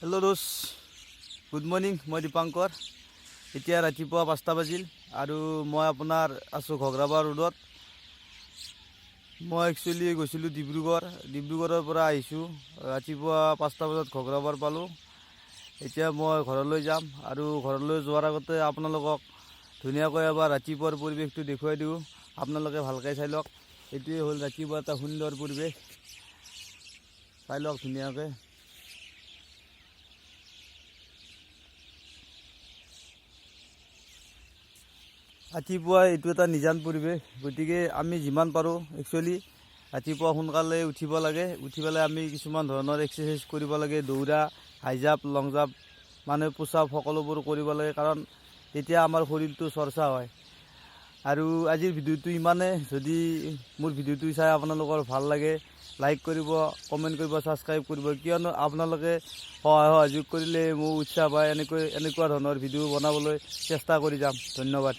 Hello' দোস্ত, good morning. মই দীপাংকৰ। এতিয়া ৰাতিপুৱা 5টা বাজিল আৰু মই আপোনাৰ আছোঁ ঘগ্ৰাপাৰ ৰোডত। মই একচুৱেলি গৈছিলোঁ ডিব্ৰুগড়, ডিব্ৰুগড়ৰ পৰা আহিছোঁ। ৰাতিপুৱা 5টা বজাত ঘগ্ৰাপাৰ পালোঁ। এতিয়া মই ঘৰলৈ যাম আৰু ঘৰলৈ যোৱাৰ আগতে আপোনালোকক ধুনীয়াকৈ এবাৰ ৰাতিপুৱাৰ পৰিৱেশটো দেখুৱাই দিওঁ। আপোনালোকে ভালকৈ চাই লওক। এইটোৱে হ'ল ৰাতিপুৱা এটা সুন্দৰ পৰিৱেশ। চাই লওক ধুনীয়াকৈ। ৰাতিপুৱা এইটো এটা নিজান পৰিৱেশ। গতিকে আমি যিমান পাৰোঁ একচুৱেলি ৰাতিপুৱা সোনকালে উঠিব লাগে। উঠি পেলাই আমি কিছুমান ধৰণৰ এক্সাৰচাইজ কৰিব লাগে, দৌৰা, হাই জাম্প, লং জাম্প, মানে পুছ-আপ সকলোবোৰ কৰিব লাগে, কাৰণ তেতিয়া আমাৰ শৰীৰটো চৰ্চা হয়। আৰু আজিৰ ভিডিঅ'টো ইমানে। যদি মোৰ ভিডিঅ'টো চাই আপোনালোকৰ ভাল লাগে, লাইক কৰিব, কমেণ্ট কৰিব, ছাবস্ক্ৰাইব কৰিব। কিয়নো আপোনালোকে সহায় সহযোগ কৰিলে মোৰ উৎসাহ পায় এনেকুৱা ধৰণৰ ভিডিঅ' বনাবলৈ চেষ্টা কৰি যাম। ধন্যবাদ।